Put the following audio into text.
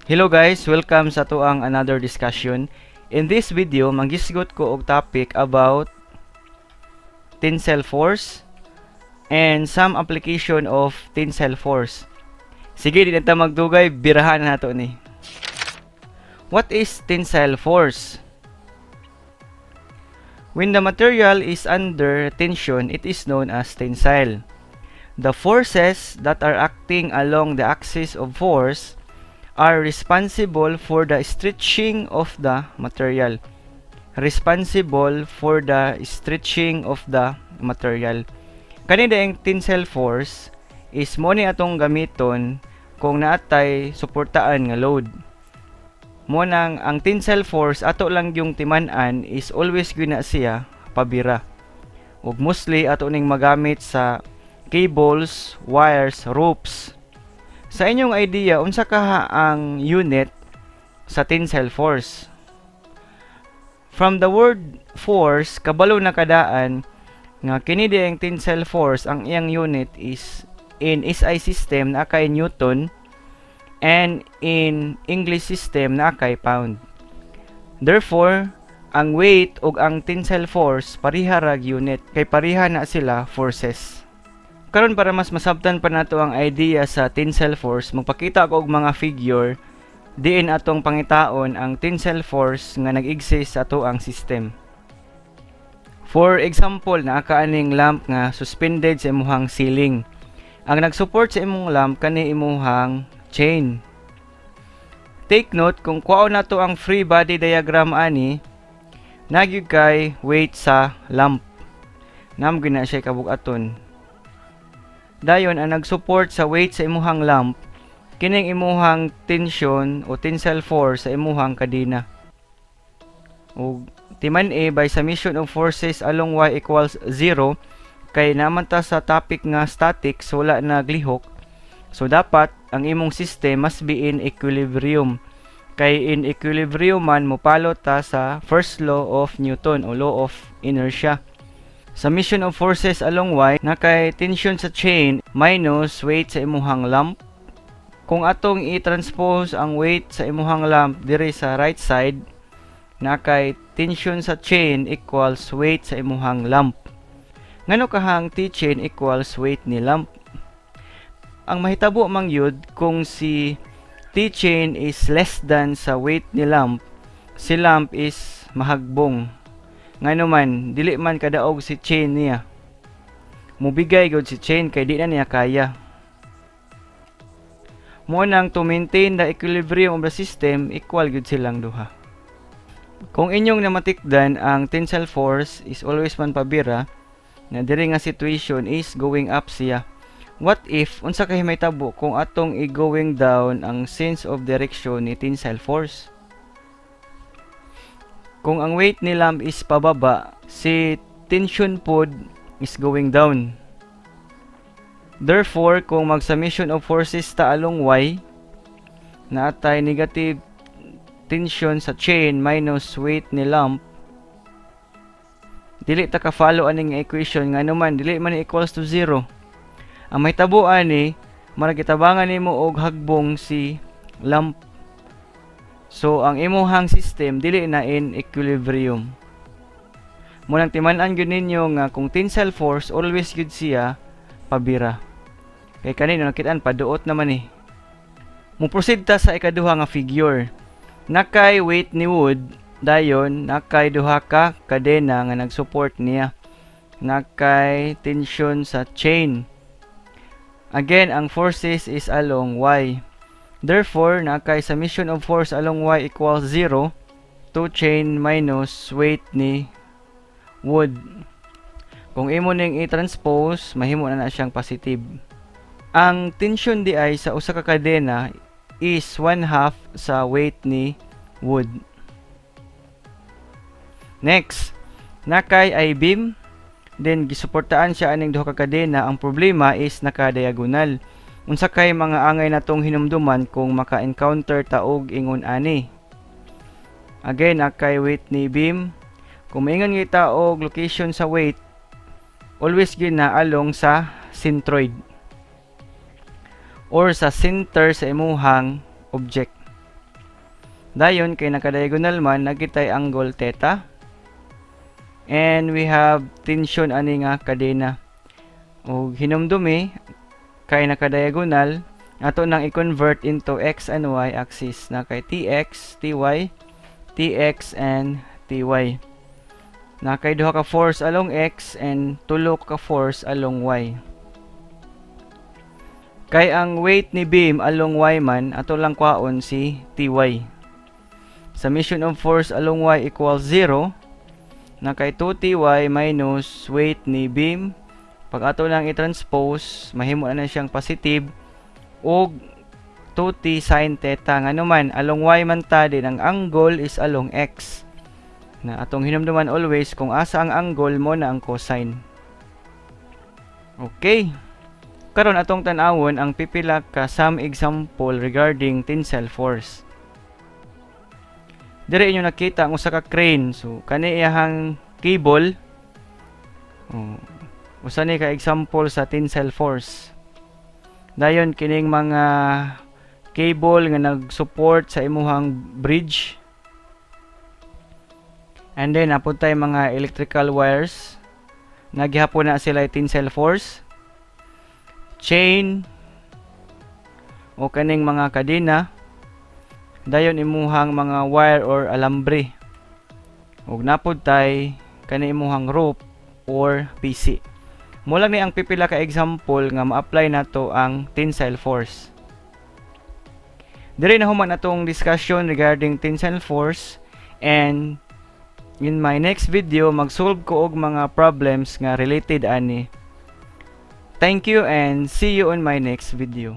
Hello guys, welcome sa atoang another discussion. In this video, manghisgot ko og topic about tensile force and some application of tensile force. Sige, di na ta magdugay, birahan na nato ni. What is tensile force? When the material is under tension, it is known as tensile. The forces that are acting along the axis of force are responsible for the stretching of the material. Responsible for the stretching of the material. Kani ang tensile force is mo ni atong gamiton kung naatay suportaan nga load. Mo nang ang tensile force ato lang yung timan-an is always gyud na siya pabira. Ug mostly ato ning magamit sa cables, wires, ropes. Sa inyong idea, unsa kaha ang unit sa tensile force? From the word "force", kabalo na kadaan nga kini ang tensile force, ang iyang unit is in SI system naa kay newton and in English system naa kay pound. Therefore, ang weight ug ang tensile force pareha rag unit kay pareha na sila forces. Karon, para mas masabtan pa nato ang idea sa tensile force, magpakita ko og mga figure diin atong pangitaon ang tensile force nga nag-exist sa atoang system. For example, naa ka aning lamp nga suspended sa imuhang ceiling. Ang nag-support sa imong lamp kani imuhang chain. Take note, kung kuhaon nato ang free body diagram ani, naa gyud kay weight sa lamp. Naa gyud na siya kabug-aton. Dayon ang nag-support sa weight sa imuhang lamp kining imuhang tension o tensile force sa imuhang kadena. Ug timan A by summation of forces along y equals 0 kay naman ta sa topic nga statics, wala naglihok. So dapat ang imong system must be in equilibrium. Kay in equilibrium man mopalo ta sa first law of Newton o law of inertia. Summation of forces along y naa kay tension sa chain minus weight sa imuhang lamp. Kung atong i-transpose ang weight sa imuhang lamp diri sa right side, naa kay tension sa chain equals weight sa imuhang lamp. Ngano kahang T-chain equals weight ni lamp? Ang mahitabo man gyud kung si T-chain is less than sa weight ni lamp, si lamp is mahagbong. Ngano man, dili man kadaog si chain niya. Mubigay gyud si chain kay di na niya kaya. Mo nang to maintain the equilibrium of the system, equal gyud silang duha. Kung inyong namatikdan, ang tensile force is always man pabira na diri nga situation is going up siya. What if, unsa kay mahitabo kung atong i-going down ang sense of direction ni tensile force? Kung ang weight ni lamp is pababa, si tension pod is going down. Therefore, kung mag-summation of forces ta along y, naatay negative tension sa chain minus weight ni lamp. Dili ta ka follow aning equation, ngano man dili man equals to 0. Ang mahitabo ani, marag gitabangan nimo og hagbong si lamp. So ang imuhang system dili na in equilibrium. Mo nang timan-an gyud ninyo nga kung tensile force, always gyud siya pabira. Kay kanino nakitaan paduot naman eh. Mo proceed ta sa ikaduha nga figure. Naa kay weight ni wood, dayon naa kay duha ka kadena nga nag-support niya. Naa kay tension sa chain. Again, ang forces is along y. Therefore, naa kay summation of force along y equals 0 to chain minus weight ni wood. Kung imo ning i-transpose, mahimo na na siyang positive. Ang tension di ay sa usa ka kadena is 1/2 sa weight ni wood. Next, naa kay I-beam, then gisuportaan siya aning duha ka kadena. Ang problema is naka-diagonal. Unsa kay mga angay natong hinumduman kung maka-encounter ta og ingon ani? Again, naa kay weight ni beam. Kung maingon kita og location sa weight, always gyud na along sa centroid or sa center sa imuhang object. Dayon kay naka-diagonal man, naa kitay angle theta. And we have tension ani nga kadena. Og hinumdumi kay naka-diagonal, ato nang i-convert into x and y axis na kay tx, ty, tx and ty. Na kay duha ka force along x and tulo ka force along y. Kay ang weight ni beam along y man, ato lang kwaon si ty. Summation of force along y equals 0 na kay 2ty minus weight ni beam. Pag ato lang i-transpose, mahimo na siyang positive og 2t sin theta. Ngano man, along y man ta din, ang angle is along x. Na atong hinumduman always, kung asa ang angle, mao na ang cosine. Okay. Karon, atong tan-awon ang pipila ka some example regarding tensile force. Dire inyo nakita ang usa ka crane. So kani iyahang cable. Oh, usa ni ka example sa tensile force. Dayon kining mga cable nga nag-support sa imuhang bridge. And then naa pod tay mga electrical wires. Naa gihapon na sila tensile force. Chain o kaning mga kadena. Dayon imuhang mga wire or alambre. Ug naa pod tay kani imuhang rope or PC. Mao lang ni ang pipila ka example nga ma-apply nato ang tensile force. Dire na human atong discussion regarding tensile force, and in my next video, mag-solve ko og mga problems nga related ani. Thank you and see you on my next video.